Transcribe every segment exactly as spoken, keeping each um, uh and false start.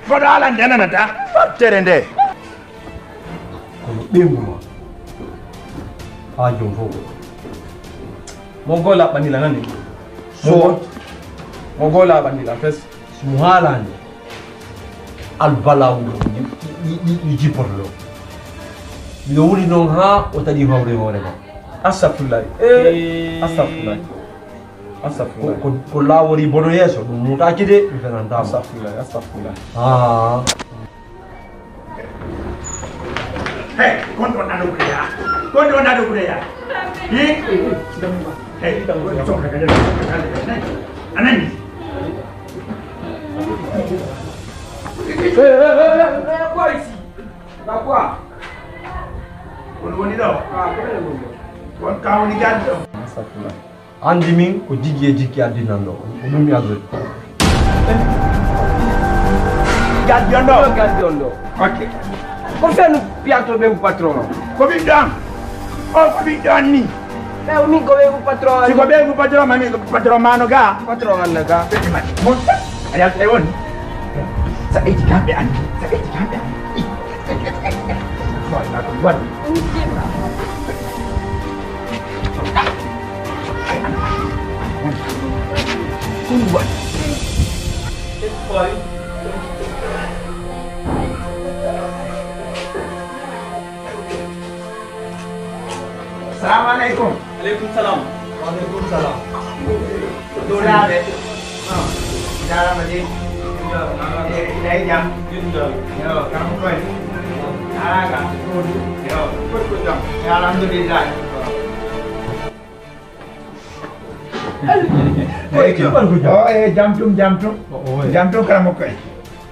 Koɗo alan denanata fottere nde. Kono ɓeyngu ma haa joom fof. Mo gola ɓanila nani. Mo mo gola ɓanila fes. Mo haalani. Albalaw ɗi jippoto ɗo. Miɗo wuli noon haa o taƴi hawre hoore ma. Astafurlahi. Eh, astafurlahi. Astafurlahi. Ko lawori bono yeeso ɗum mutaaki de mi fenantama. Astafurlahi, astafurlahi. Ah. Hey, konto nado kuya. Konto nado kuya. Hi. Hey, konto nado kuya. Anani. Hey, hey, hey, hey, hey, boys. Pourquoi? On woni ɗo? Ah, ko ɓen woni ɗo. On ka woni gaddi ɗo? Astafurlah. Anndi min ko jiggi e jiggi addinan ɗo. Ko ɗum mi addude. Gaddi on ɗo? Ɗo gaddi on ɗo. Ok. Ko fenu piyatto ɓen patron o? Ko ɓiɗɗo am. O ko ɓiɗɗo am ni. Ɓe min ko ɓeygu patron. Si ko ɓeygu patron ma min ko patron ma no ga. Patron an no ga. Ɓe ma mo. A yalta e woni. Sa eti kamɓe an. Sa eti kamɓe an. Wala ko wala. Ɗum wala. Salamu aleykum. Aleykum salam. Wa aleykum salam. Dowlaaɓe. Jarama de. Ina e jam. Yo, kam koy. Alaga. Yo, koy ko jam. Yo, alhamdulillah. O e jam tum, jam tum. Jam tum, karamoko en.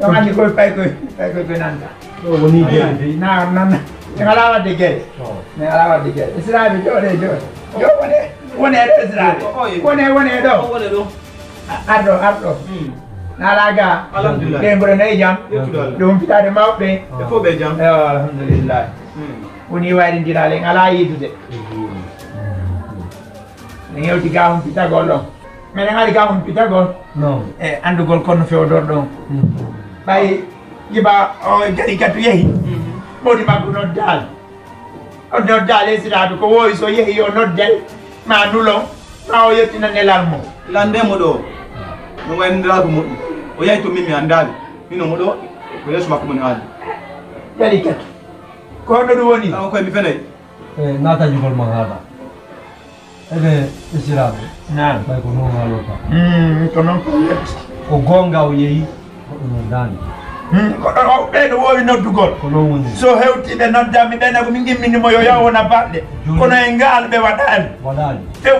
Ɗon anndi koye pay koye pay koye koye nanta. Ɗo woni gere de. Na nan. Min alaa waɗde gere. Min alaa waɗde gere. Israaɓe jooɗe jooɗe. Yo wone wone ɗo Israaɓe. Wone wone ɗo. Arɗo arɗo. Na alaa ga. Alhamdulillah. Ɓe mboɗo nayi jam. Ɗum fitaade mawɓe. Ɓe fof ɓe jam. Yo alhamdulillah. Woni wayrindiraale en alaa yiidude. Min hewti ga humpitagol ɗon. Minen ari ga humpitagol. Non. E anndugol kono fewdor ɗon. Ɓay giba o jari gatu yehi. Modi makko noddaali. O noddaali esiraaɓe ko wowi so yehi o noddel ma nulon ma o yettina nelal mo. Lande mo ɗo no wayndiraago moƴƴi. O yahi to min mi anndaali. Mino mo ɗo ko yeeso makko moni haali. Jari gatu. Ko honno ɗum woni? Tawa koye mi fenay. E natajugol ma haala. Eɓe esiraaɓe. Naam. Ɓay ko noon haalota. Mm, ko noon ko yetti. Ko goonga o yehi, koɗo noddaani. Mm, koɗo o ɓeyɗo woowi noddugol. Ko noon woni. So hewtii ɓe noddaami ɓe nago min immini mo yo yaw wona baɗɗe. Kono e ngaal ɓe waɗaali. Waɗaali. Few.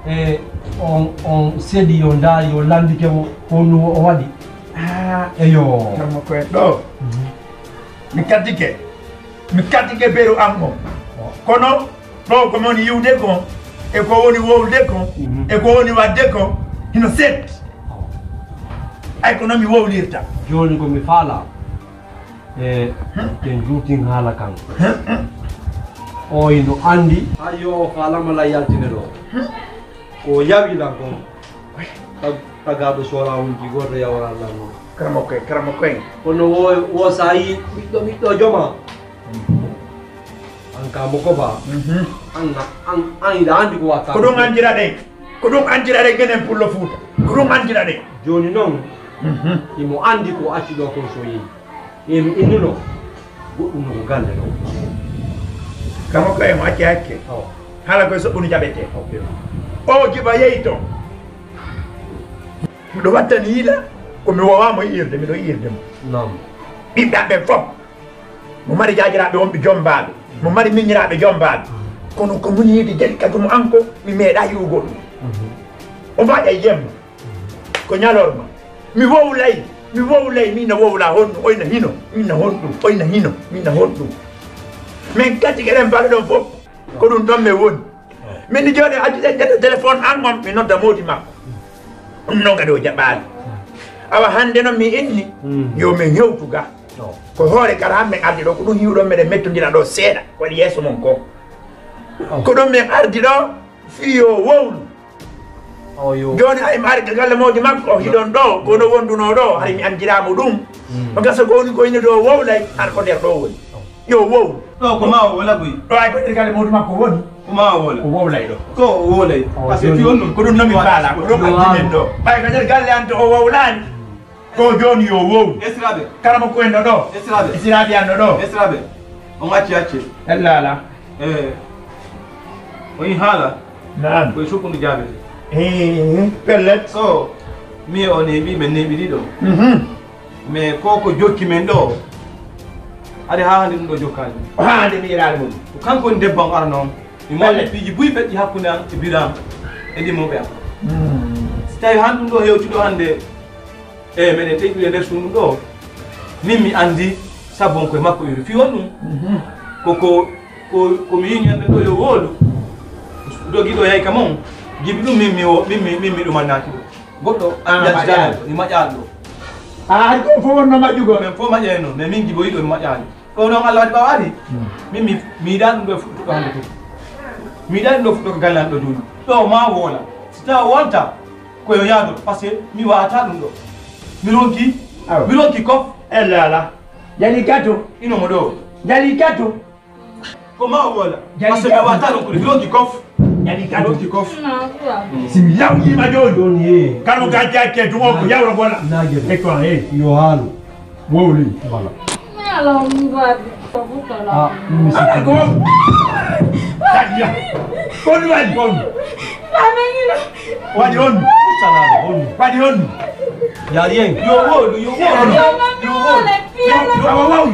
E on on seeɗi yo ndaari yo lanndike mo honno o waɗi. Ah, eyo. Kono koye ɗo. Mhm. Mi kaddike. Mi kaddike beru an on. Kono ɗo ko mi woni yiwde kon e ko woni wowlude kon e ko woni waɗde kon hino seeɗi. Ay ko noon mi wowlirta. Jooni ko mi faala e en juutin haala kan. O hino anndi. Hay yo o faalama la yaltine ɗo. Ko yawi lan kon. Tag- tagaaɗo soora wonti gooto yawral lan non. Karamoko en, karamoko en. Kono wo wo sa yi ɓiɗɗo ɓiɗɗo joma. An ka mo ko ba. An an an ila andi ko wata. Ko ɗum anndiraɗen. Ko ɗum anndiraɗen enen pullo fuuta. Ko ɗum anndiraɗen. Jooni noon. Imo anndi ko acci ɗo kon so yehi. Emi innuno goɗɗum no ko gande ɗo. Kamo koye mo acce hakke. Hala koye soɓɓunu jaɓete. O jiba yehi toon. Miɗo wattani yiila ko mi wowamo yi'irde miɗo yi'irde mo. Noon. Ɓiɓɓe am ɓen fof mo mari jaajiraaɓe wonɓe jombaaɓe mo mari miñiraaɓe jombaaɓe kono ko mum yiide jali kadi mo an ko mi meeɗa yi'ugol ɗum. O faƴa e jemma. Ko ñalorma mi wowlay mi wowlay min no wowla honɗum oyna hino min no honɗum oyna hino min no honɗum. Min kadi eɗen mbaɗa ɗon fof ko ɗum ɗon min woni. Min ni joni addi ɗen ƴetta téléphone an on mi nodda moodi makko. Ɗum noon kadi o jaɓaali. Awa hannde noon mi inni yo min hewtu ga ko hoore kara han min ardi ɗo ko ɗum hiwɗon meɗen mettodira ɗo seeɗa waɗi yeeso mon ko. Ko ɗum min ardi ɗo fii yo wowlu. Jooni hay mi ari ka galle mawdi makko, o hiɗon ɗo, kono wondunoo ɗo, hari mi anndiraama ɗum. No gasa ko woni ko ine ɗo wowlay, har ko nder ɗo woni. Yo wow. Ɗo ko ma o wola buy. Ɗo ay ko nder galle mawdi makko woni. Ko ma o wola. O wowlay ɗo. Ko o wowlay. Parce que fi on ɗum. Ko ɗum nomi faala, ko ɗum addi men ɗo. Ɓay ka nder galle an to o wowlaani. Ko jooni yo wow. Esiraɓe. Kala mo ko en ɗo ɗo. Esiraɓe. Esiraɓe an ɗo ɗo. Esiraɓe. On acci acci. Ella ala. Eh. O yi haala. Naam. Ko e sukkundu jaabete. Eh, pellet. So, mi e on heɓi men neɓi ɗiɗo. Mhm. Mais ko ko jokki men ɗo. Ari haa hande ɗum ɗo jokkaani. Haa hande mi iraali mum. Ko kanko woni debbo am arno on. Mi mawni piiji buy feƴƴi hakkunde am e biraam e ɗimmoɓe am. Hmm. Si tawi han ɗum ɗo hewti ɗo hande, e meɗen teƴƴude nder suudu ɗo, min mi andi sabu on koye makko iri. Fi won ɗum. Mhm. Ko, ko, ko, ko mi yi ñande ɗo yo woolu. Dogi ɗo yahi ka mon. Jibi ɗum min mi wo-, min mi, min mi ɗumannaaki ɗum. Goɗɗo. Ah, yaltitaani maƴƴaali. Ɗo, mi maƴƴaali ɗo. Ah, hay ko fof wonno maƴƴugol. Men fof maƴƴayno, mais min jiboyi ɗo mi maƴƴaali. Ɗo noon Allah waɗi ɓawaali. Hmm. Min mi, mi yiɗaani ɗum ɗo fuɗɗo hande fof. Mi yiɗaani ɗum ɗo fuɗɗo ko galle am ɗo jooni. Ɗo ma woola. Si tawa wonta, ko yo yaado, parce que mi waata ɗum ɗo. Mi ronki, awa, mi ronki kof. Ella ala. Jali gato. Ino mo ɗo. Jali gato. Ko ma o woola. Jali parce que mi gato. Waata ɗum ko mi ronki kof. Jali gato. Mi ronki kof. Si mi yawyiima jooni. Jooni, eh. Kano gajjaake tuma ko yawra gola. Naagere. E ko, eh. Yo haalu. Wowli. Voilà. Ala on mbaadi. Ah, ɗum mi sikki. Ala ko wow. Kadiya. Ko ɗum waɗi? Ko ɗum? Waɗi on. Salaama on. Waɗi on. Yaari en. Yo wowlu, yo wowlu. Yo wowlu. Yo wowlu. Awa wowlu.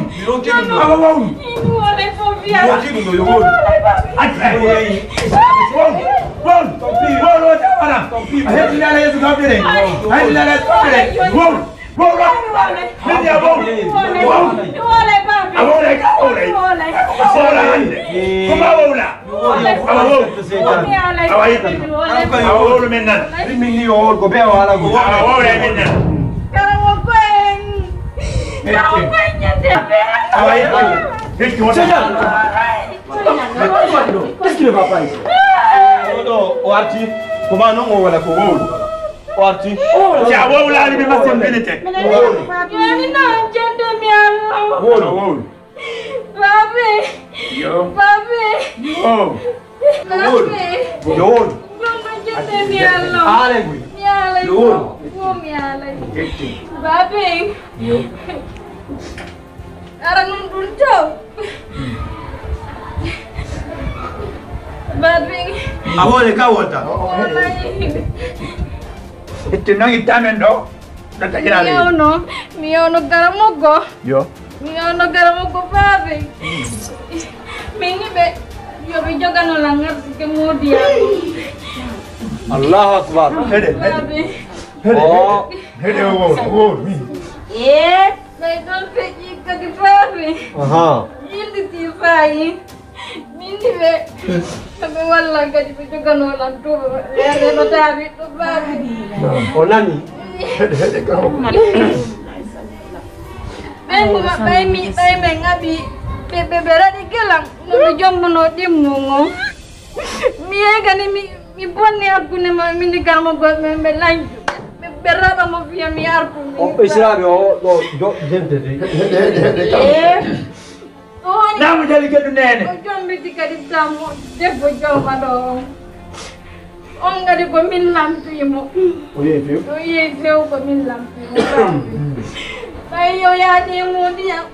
Awa wowlu. Yo wowlu. Ati. Wowlu. Wowlu. Wowlu. Wowlu. A heɓi Alla Yeesu gawɗere. A heɓi Alla Yeesu gawɗere. Wowlu. Wowla! Min ya wow! Wow! A wowlay ka wowlay. A wowla hannde. Ko ma wowla. Awa wow. Awa yiɗi. Awa wowlu min nan. Min ni yo wol ko be wala go. Awa wowla min nan. Karamo ko en. Karamo ko en ñande. Awa yiɗi. Hecci wota. Qu'est-ce qui ne va pas ici? Oɗo o arti ko ma non o wala ko wowlu. O arti. Si a wowlaani mi masin binite. Jooni noon, jennde mi Allah. Wowlu, wowlu. Baabe. Yo. Baabe. Yo. Baabe. Yo wowlu. Jooni noon, jennde mi Allah. Haalay buy. Mi haalay. Yo wowlu. Wo mi haalay. Jetti. Baabe. Yo. Ara nun ɗum to. Babi. A wole ka wota. Itti noon ittamen ɗo. Ɗo taƴiraade. Mi yewno, mi yewno garamuggo. Yo. Mi yewno garamuggo baabi. Min ni ɓe, yo ɓe jogano lan ngartike moodi yaago. Allahu akbar. Heɗe, heɗe. Baabi. Heɗe, heɗe. Heɗe o wowlo, o wowlo. Ee. Ɓay ɗon feƴƴi kadi faafi. Aha. Yillitii faayi. Min ni ɓe. Ɓe wallan kadi ɓe joganoo lan to. Ɓe no daabi ɗo faafi. O nani. Heɗe, heɗe ka o. Ɓen kuma ɓay mi, ɓay men ngaɓi. Ɓe, ɓe, ɓe raɗi gelam. No ɓe jommunoo ɗimmo ngo. Mi yehi kadi mi, mi bonni hakkunde maɓɓe, min ndi garmo goɗɗo ɓe, ɓe lañju. Ɓe, ɓe raɓa mo fiya mi artu. O ɓe siraaɓe o ɗo jo-, jentete. Heɗe, heɗe, heɗe, kam. Ee. Ɗo woni. Naamu jali geɗu neene. O jombiti kadi tammo debbo jawma ɗo on. On kadi ko min lamtuyi mo. O yehi few. O yehi few ko min lamtuyi mo. Ɓay yo yaadi e mo ndiyam.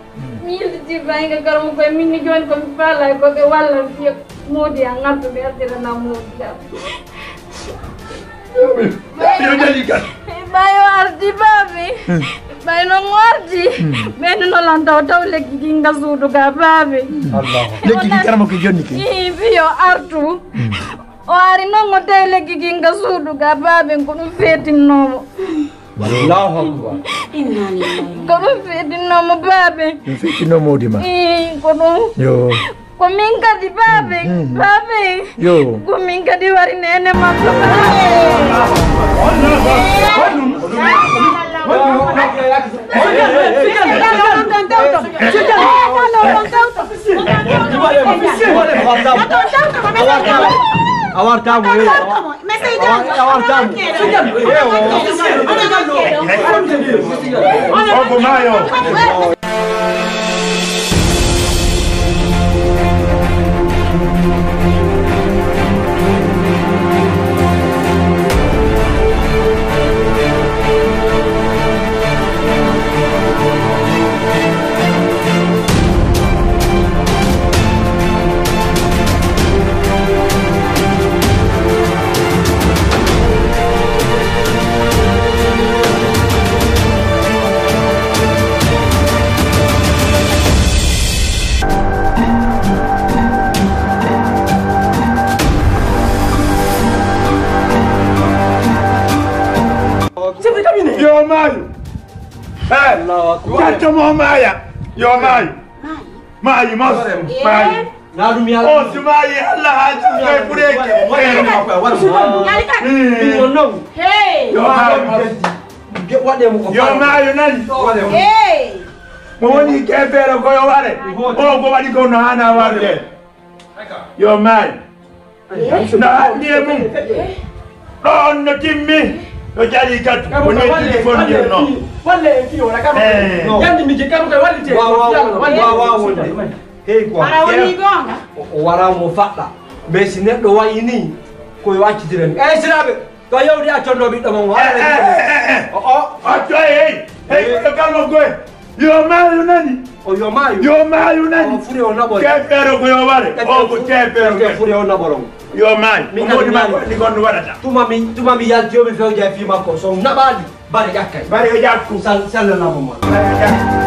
Mi yiltiti fayga garam koye min ni jooni ko mi faala ko ɓe walla fiya moodi an ngartu ɓe artirana moodi an. Yo jali kan. Ɓay o ardi baabi. Ɓay noon o ardi. Ɓen no lan taw taw lekki ginga suudu ga baabi. Lekki ki garam ko jonni ki. Ii fiyo artu. O ari noon o tawi lekki ginga suudu ga baabi ko ɗum feetinnoomo. Allahu akbar. Inna lillahi. Ko ɗum feetinnoomo baabe. Ɗum feetinnoomo moodi ma. Ii, ko ɗum. Yo. Ko min kadi baabe. Mm, mm. Baabe. Yo. Ko min kadi wari neene makko baabe. A wartaamo, eh, a wa-, a wa-, a wartaamo. Eh, o. O ko maayo. Yo maayu. Eh, Allahu Akbar. Jatto mo maaya. Yo maayu. Maayi, mos. Maayi. Na ɗum yalla. O si maayi, Allah haaji kay ɓureeki. Yali kan. Ɗum won non. Hey. Yo maayu, mos. Ge-, waɗe mo ko. Yo maayu nani. Hey. Mo woni kefeero ko yo ware. O ko waɗi ko no haana warde. Yo maayu. No anndi e mum. Ɗo on no timmi. No jali kadi. O nettidi fondirno. Walle en fii wala kam. Eh. Yandi mi je kam ko wallite. Wa, wa, wa, wa, wa, wonde. Hey, quoi. Ara woni goonga. O, o wara mo faɗɗa. Mais si neɗɗo wayi ni, ko yo accitiren. Eh, siraaɓe, to yewdi accondo ɓiɗɗo mon. Eh, eh, eh, eh, eh. O, o. Acco, hey, hey, hey, ko kalmo goy. Yo maayu nani? O yo maayu. Yo maayu nani? O furi o naɓori. Kefeero ko yo ware. O ko kefeero. Kefeero furi o naɓoron. Yo maayu. Min ko modi makko andi kon no waɗata. Tuma mi, tuma mi yalti yo mi fewja e fii makko. So naɓaali, bare ƴakkay. Bare o ƴakku. Sal-, sallallahu alaihi wa sallam. Bare o ƴakku.